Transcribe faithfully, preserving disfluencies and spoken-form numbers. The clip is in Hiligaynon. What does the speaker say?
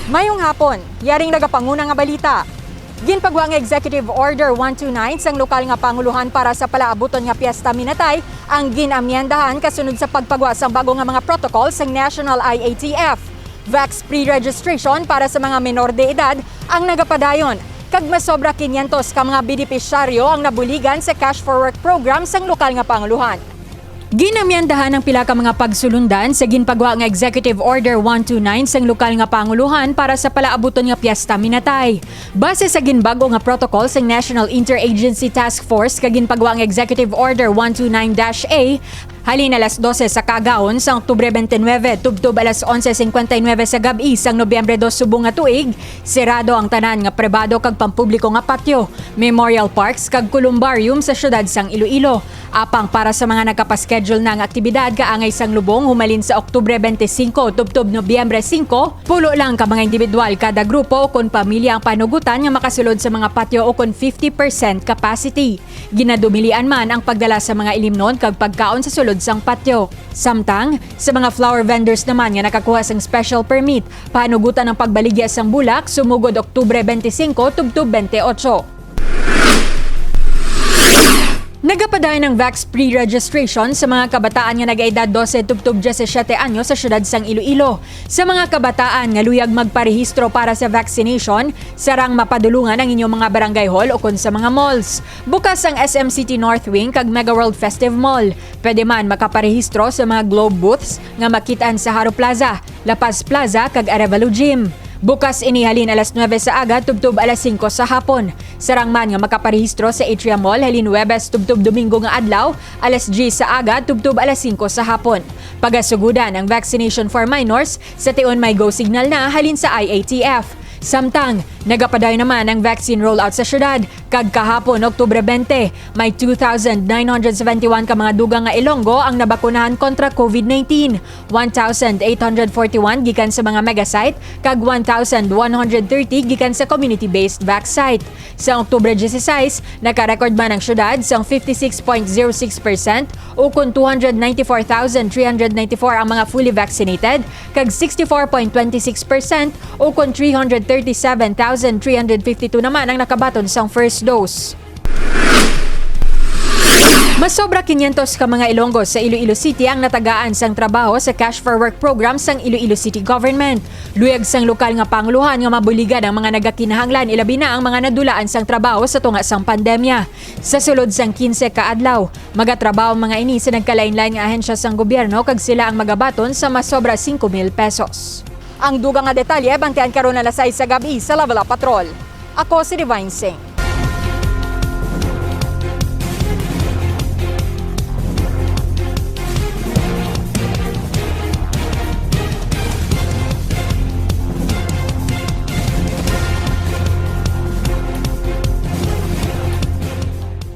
Mayong hapon, yaring nagapanguna nga balita. Ginpagwa nga Executive Order one two nine sang lokal nga pangulohan para sa palaabuton nga Piesta Minatay ang ginamyendahan kasunod sa pagpagwa sang bago nga mga protocol sang National I A T F. Vax pre-registration para sa mga menor de edad ang nagapadayon, kag masobra kinyentos ka mga benepisyaryo ang nabuligan sa Cash for Work program sang lokal nga pangulohan. Ginamyendahan ang pila ka mga pagsulundan sa ginpagwa nga Executive Order one two nine sang lokal nga pangulohan para sa palaabuton nga Piesta Minatay. Base sa ginbag-o nga protocol sang National Interagency Task Force kag ginpagwa nga Executive Order one two nine dash A, halin alas dose sa kaagahon sang Oktubre twenty-nine tubtob alas onse cincuenta y nueve sa gab-i sang Nobyembre dos subong nga tuig, serado ang tanan nga pribado kag pampubliko nga patio, memorial parks kag columbarium sa siyudad sang Iloilo. Apang para sa mga nagkapaschedule na nga aktibidad kaangay sang lubong humalin sa Oktubre twenty-five tubtob Nobyembre singko, pulo lang ka mga individual kada grupo ukon pamilya ang panugutan nga makasulod sa mga patio ukon fifty percent capacity. Ginadumilian man ang pagdala sa mga ilimnon kag pagkaon sa sulod sang patio. Samtang, sa mga flower vendors naman nga nakakuha sang special permit, panugutan ang pagbaligya sang bulak sumugod Oktubre twenty-five tubtob twenty-eight. Nagapadayon ang Vax pre-registration sa mga kabataan nga nag-edad dose tubtob diyesisiyete anyo sa siyudad sang Iloilo. Sa mga kabataan nga luyag magparehistro para sa vaccination, sarang mapadulungan ang inyong mga barangay hall ukon sa mga malls. Bukas ang S M City North Wing kag Mega World Festive Mall. Pwede man makaparehistro sa mga Globe booths nga makit-an sa Jaro Plaza, La Paz Plaza, kag Arevalo Gym. Bukas ini halin alas nuebe sa aga tubtob alas singko sa hapon. Sarang man nga makaparehistro sa Atrium Mall halin Huwebes tubtob Domingo nga adlaw, alas diyes sa aga tubtob alas singko sa hapon. Pagasugodan ang vaccination for minors sa tion may go signal na halin sa I A T F. Samtang, nagapadayon naman ang vaccine rollout sa syudad, kag kahapon, Oktubre twenty, may two thousand nine hundred seventy-one ka mga dugang nga Ilonggo ang nabakunahan kontra COVID nineteen, one thousand eight hundred forty-one gikan sa mga mega site, kag one thousand one hundred thirty gikan sa community-based vax site. Sa Oktubre diyesisais, naka-record man ang syudad sang fifty-six point zero six percent, ukon two hundred ninety-four thousand three hundred ninety-four ang mga fully vaccinated, kag sixty-four point twenty-six percent, ukon three hundred thirty-seven thousand three hundred fifty-two naman ang nakabaton sang first dose. Masobra kinyentos ka mga Ilonggo sa Iloilo City ang natagaan sang trabaho sa Cash for Work program sang Iloilo City Government. Luyag sang lokal nga pangulohan nga mabuligan ang mga nagakinahanglan, ilabi na ang mga nadulaan sang trabaho sa tunga sang pandemya. Sa sulod sang quince ka adlaw, magatrabaho ang mga ini sa nagkalainlain nga ahensya sang gobyerno kag sila ang magabaton sa masobra singko mil pesos. Ang dugang nga detalye, bantian karon alas sais sa gab-i sa Lavela Patrol. Ako si Divine Singh.